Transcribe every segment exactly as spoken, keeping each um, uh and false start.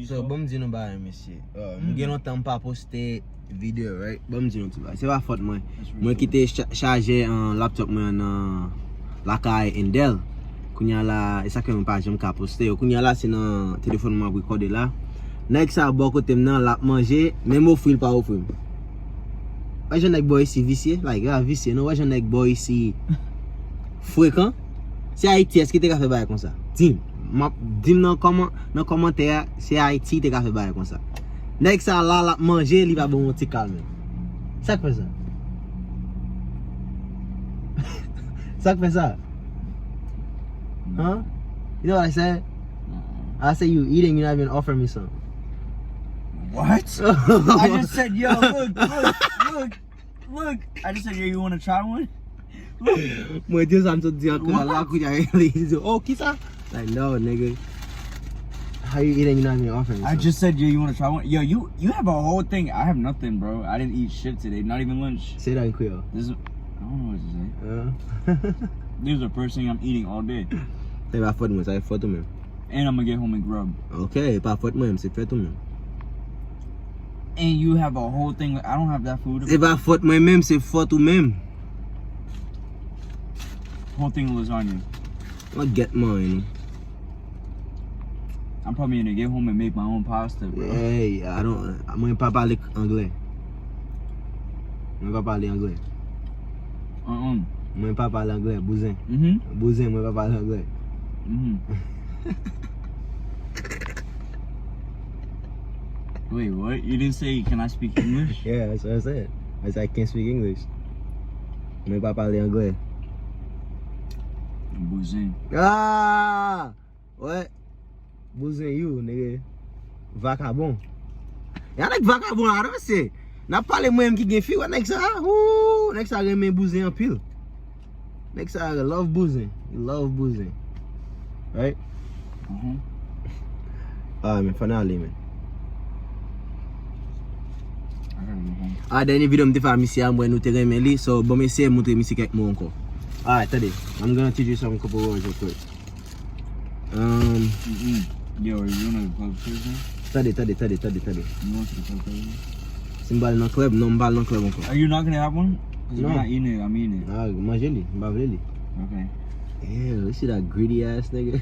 So, bon, m di nou bagay, mesye. Uh, m gen lontan m pa poste videyo, right? Bon, m di nou ti bagay. Se pa fòt mwen. Mwen kite cha- chaje an laptop mwen nan lakay Endel. Kounye a la, e sa ke mwen pa janm ka poste yo. Kounye a la, se nan telefòn mwen ap rekòde la. Nèg sa bò kote m nan, l ap manje, menm ofri l pa ofri m. Wè jan nèg bò isi visye, like, ah, visye, non, wè jan nèg bò isi frekan. Se Ayiti, èske te ka fè bagay konsa? Di m. M ap, di m nan kòman, nan kòmantè a, se Ayiti te ka fè bagay konsa. Nèg sa la, l ap manje, li pa ban yon ti kal menm. Sa k fè sa? Sa k fè sa? Huh? You know what I said? I said you eating, you not even offer me some. What? I just said, yo, look, look, look, look. I just said, yo, you want to try one? Mwen di sa m sot di ankò la kounye a li di, "Oh, kisa?" Like, no, nigga. How you eating, you not even offering me I some? Just said, yo, you want to try one? Yo, you you have a whole thing. I have nothing, bro. I didn't eat shit today. Not even lunch. Say that in Creole. This is, I don't know what to say. Uh, This is the first thing I'm eating all day. Se pa fòt mwen, sa e fòt ou menm. And I'm gonna get home and grub. Ok, e pa fòt mwen, se fòt ou menm. And you have a whole thing. I don't have that food. Se pa fòt mwen menm, se fòt ou menm. Whole thing of lasagna. Mwen get mwen, you know. I'm probably gonna get home and make my own pasta, bro. Hey, I don't, mwen pa pale anglè. Mwen pa pale anglè. Uh-uh. Mwen pa pale anglè, bouzen. Mm-hmm. Bouzen, mwen pa pale anglè. Mm-hmm. Wait, what? You didn't say, can I speak English? Yeah, that's what I said. I said I can't speak English. Mwen pa pale anglè. Bouzen. Ah! What? Bouzen you, nigga. Vakabon. Y'a nèg vakabon la, non, se. N ap pale mwen menm ki gen fi, wè nèg sa. Ooh, nèg sa renmen bouzen anpil. Nèg sa love bouzen. He love bouzen. Right? Mm-hmm. Ah, men fò n ale, men. I gotta go home. Ah, dènye videyo m te fè a misye a, mwen nou te renmen li. So, bon, m eseye montre misye kèk mo ankò. Alright, tande. I'm gonna teach you some couple words real quick. Um, Mm-mm. Yo, are you gonna club Thursday? Tande, tande, tande, tande, tande. You want to the club Thursday? Si m pral nan klèb, non, m pral nan klèb ankò. Are you not gonna have one? Because No. We're not eating it. I'm eating it. Ah, manje li, m pa vle li. Okay. Yeah, you see that greedy ass nigga.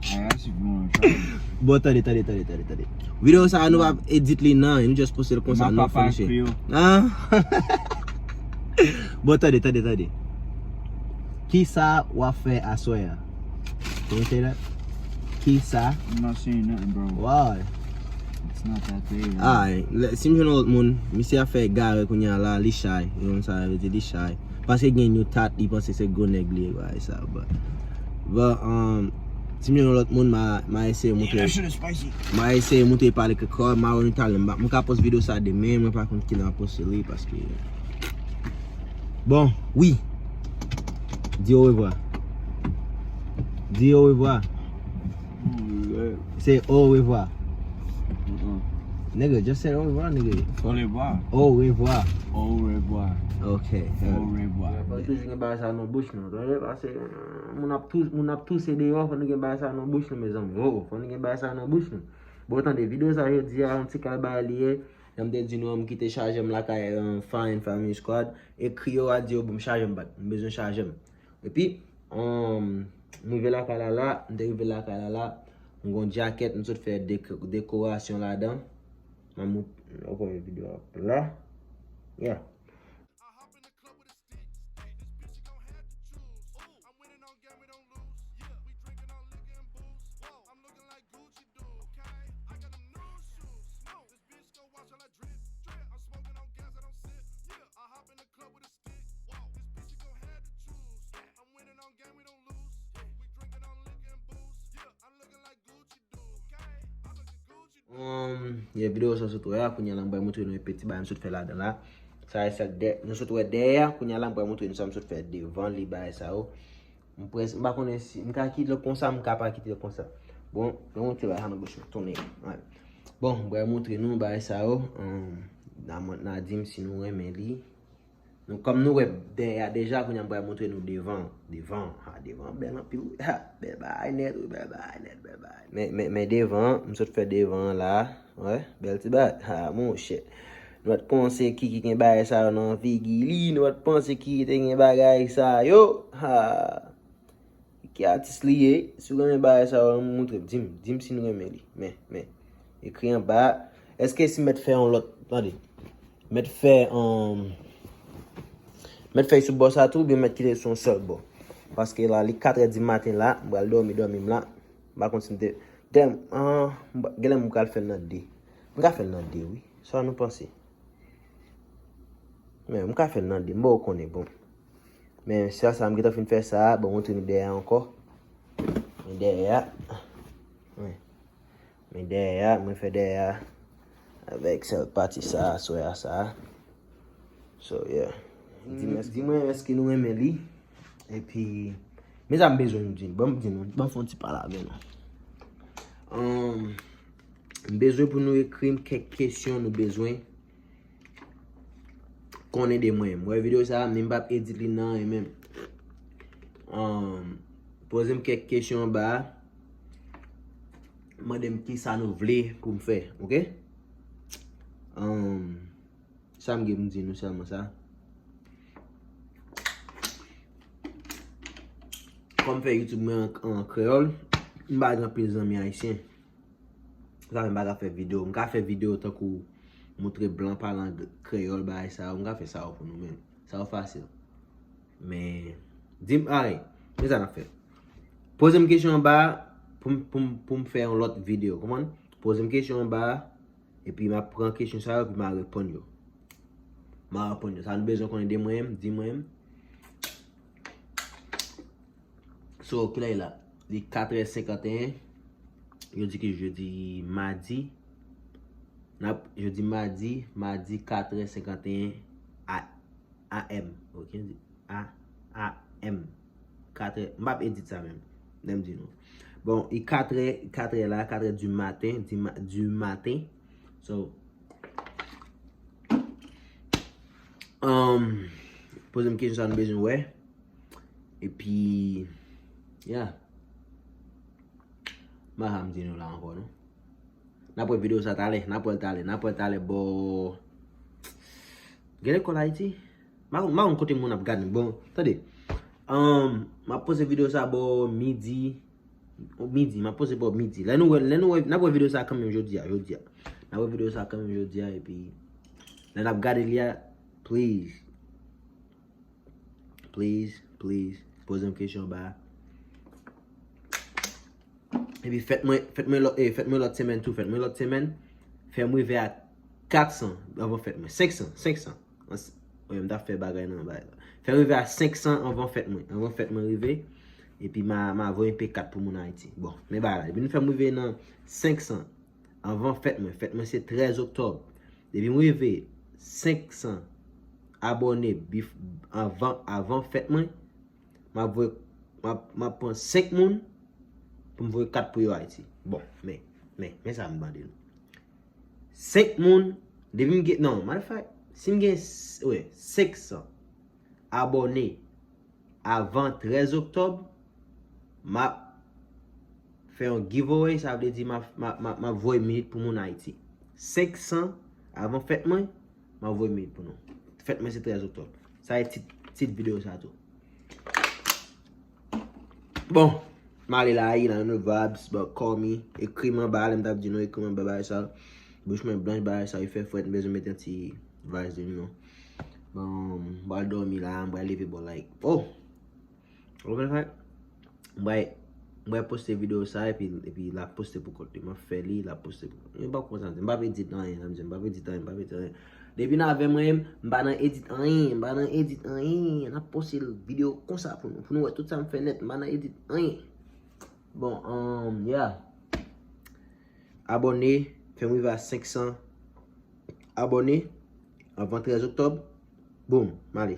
I asked if you want to try it. Bon, tande, tande, tande, tande, tande. Videyo sa a nou pa edit li nan, nou just poste l konsa, My nou papa finish it. Creole. Ah. Bon, tande, tande, tande. Kisa w ap fè aswè a? Can you say that? Kisa? I'm not saying nothing, bro. Why? It's not that day. Ay, lè- si m jwenn yon lòt moun, misye ap fè egare kounye a la, li chay. Yon sa vle di li chay. Paske gen yon tat, li panse se gwo nèg li ye, bagay sa, but, but, um, si m jwenn yon lòt moun, ma, ma eseye Yeah, montre, that shit is spicy. ma eseye montre pale kòkò, ma wè nou talè, m pa- m ka post videyo sa demen, mwen pa konn kilè m ap poste li, paske, bon, wi. Di orevwa. Di orevwa. Oh, yeah. Say orevwa. Mm-mm. Nigga, just say orevwa, nigga. Au revoir. Orevwa. Au revoir. Ok. Au revoir. Fò toujou gen bagay sa nan bouch nou. Tande, paske, euh, moun ap tou- moun ap touse deyò, fò nou gen bagay sa nan bouch nou, mezanmi. Oh, fò nou gen bagay sa nan bouch nou. Bon, tande, videyo sa jodi a, yon ti kal bagay li ye. Jan m te di nou an, m kite chaje m lakay, euh, Fine Family Squad. Ekri yo a di yo, bon, m chaje m bat. M bezwen chaje m. Epi, um, m rive lakay la la, m te rive lakay la la, m gon djakèt, m sot fè dek- dekorasyon ladan. M ap mont- ok, videyo a la. Yeah. Um, yeah, videyo sa sot wè a, kounye a la m pral montre nou yon peti bagay m sot fè ladan la. Sa e sa dè- nou sot wè dèyè a, kounye a la m pral montre nou sa m sot fè devan li, bagay sa yo. M près, m pa konnen si m ka kite l konsa, m ka pa kite l konsa. Bon, mwen montre bagay sa nan bouch mwen, tounen. Bon, m pral montre nou bagay sa yo. Um, nan, nan di m si nou renmen li. Nou, kòm nou wè dèyè a deja, kounye a m pral montre nou devan. Devan, ha, devan bèl anpil wi. Ha, bèl bagay nèt wi, bèl bagay nèt, bèl bagay. Men, men, men devan, m sot fè devan an la. Wè, bèl ti bagay. Ha, monchè. Nou pa t panse Kiki gen bagay sa yo nan figi li. Nou pa t panse Kiki te gen bagay sa yo. Ha. Ki atis li ye? Si w renmen bagay sa yo, montre m. Di m, di m si nou renmen li. Men, men. Ekri anba. Èske si m mèt fè yon lòt, tande. Mèt fè, um, mèt fè sou bò sa tou, oubyen mèt kite sou yon sèl bò. Paske la, li katrè di maten la, m pral dòmi, dòmi m la. M pa konn si m te, genlè, ah, m pa- genlè m pral fè l nan de. M ka fè l nan de, wi. Sa nou panse? Men, m ka fè l nan de, m poko konnen, bon. Men, sèl sa, m gentan fin fè sa, bon, montre nou dèyè a ankò. Men dèyè a. Wi. Men dèyè a, mwen fè dèyè a. Avèk sèl pati sa, swè a sa. So, yeah. Di mwen, di mwen, èske nou renmen li? Epi, men sa m bezwen nou di, ban m di nou, ban m fè yon ti pale avè nou. Um, m bezwen pou nou ekri m kèk kesyon nou bezwen konnen de mwen. M wè videyo sa a, men m p ap edit li nan anyen menm. Um, poze m kèk kesyon anba a. Mande m ki sa nou vle pou m fè, oke? Um, sa m gen pou m di nou sèlman sa. Kòm m fè YouTube mwen an, an kreyòl, m pa gen anpil zanmi ayisyen. Sa fè m pa ka fè videyo. M ka fè videyo tankou montre blan pale an kreyòl, bagay sa yo. M ka fè sa yo pou nou menm. Sa yo fasil. Men, di m, alright, men sa n ap fè. Poze m kesyon anba a pou m, pou m, pou m fè yon lòt videyo, konprann? Poze m kesyon anba a, epi m ap pran kesyon sa yo, epi m a reponn yo. M a reponn yo. Sa nou bezwen konnen de mwen menm, di mwen menm. So, kilè l la? Li katrè senkanteyen. Yo di ki jodi madi. N ap, jodi madi, madi katrè senkanteyen a, a m. Oke, yo di a, a m. Katrè, m p ap edit sa menm. Lè m di nou. Bon, li katrè, katrè la, katrè du matin, du ma-, du matin. So, um, poze m kesyon sa nou bezwen wè. Epi, yeah. M pa janm di nou la ankò, non. N ap wè videyo sa talè, n ap wè l talè, n ap wè l talè bò. Gen lekòl Ayiti? M pa konn, m pa konn kote moun ap gade m. Bon, tande. Um, m ap poste videyo sa bò midi. Midi, m ap poste bò midi. Lè nou wè, lè nou wè, n ap wè videyo sa kanmenm jodi a, jodi a. N ap wè videyo sa kanmenm jodi a, epi lè n ap gade li a, please. Please, please, poze m kesyon anba a. Epi fèt mwen, fèt mwen lòt, eh, fèt mwen lòt semèn tou, fèt mwen lòt semèn. Fè m rive a kat san anvan fèt mwen. Senk san, senk san. Ans-, wi, m t ap fè bagay nan bagay la. Fè m rive a senk san anvan fèt mwen. Anvan fèt mwen rive. Epi ma, ma voye P kat pou moun Ayiti. Bon, men bagay la. Depi nou fè m rive nan senk san anvan fèt mwen. Fèt mwen se trèz oktòb. Depi m rive senk san abòne bif-, anvan, anvan fèt mwen, m ap voye, m ap, m ap pran senk moun pou m voye kat pou yo Ayiti. Bon, men, men, men sa m mande nou. Senk moun, depi m gen, non, matter of fact, si m gen, s-, wi, senk san abòne avan trèz oktòb, m ap fè yon giveaway, sa vle di m ap, m ap, m ap, m ap voye minit pou moun Ayiti. Senk san avan fèt mwen, m ap voye minit pou nou. Fèt mwen se trèz oktòb. Sa e tit, tit videyo sa tou. Bon, m ale la, you know, no vibes, but call me. Ekri m anba, lè m t ap di nou, ekri m anba bagay sa. Bouch mwen blanch, bagay sa, li fè frèt, m bezwen mete yon ti vibes de nou. Bon, m pral dòmi la, m pral leve bò like. Oh! Ou konprann sa? M pral, m pral poste videyo sa, epi, epi l ap poste pou kont li. M ap fè li, l ap poste pou kont li. M pa konn sa, m p ap edit anyen, sa m di, m p ap edit anyen, m p ap edit anyen. Depi n avè mwen, m pa nan edit anyen, m pa nan edit anyen. N ap poste videyo konsa pou nou, pou nou wè tout sa m fè nèt, m pa nan edit anyen. Bon, um, yeah. Abòne, fè m rive a senk san abòne anvan trèz oktòb. Boom, m ale.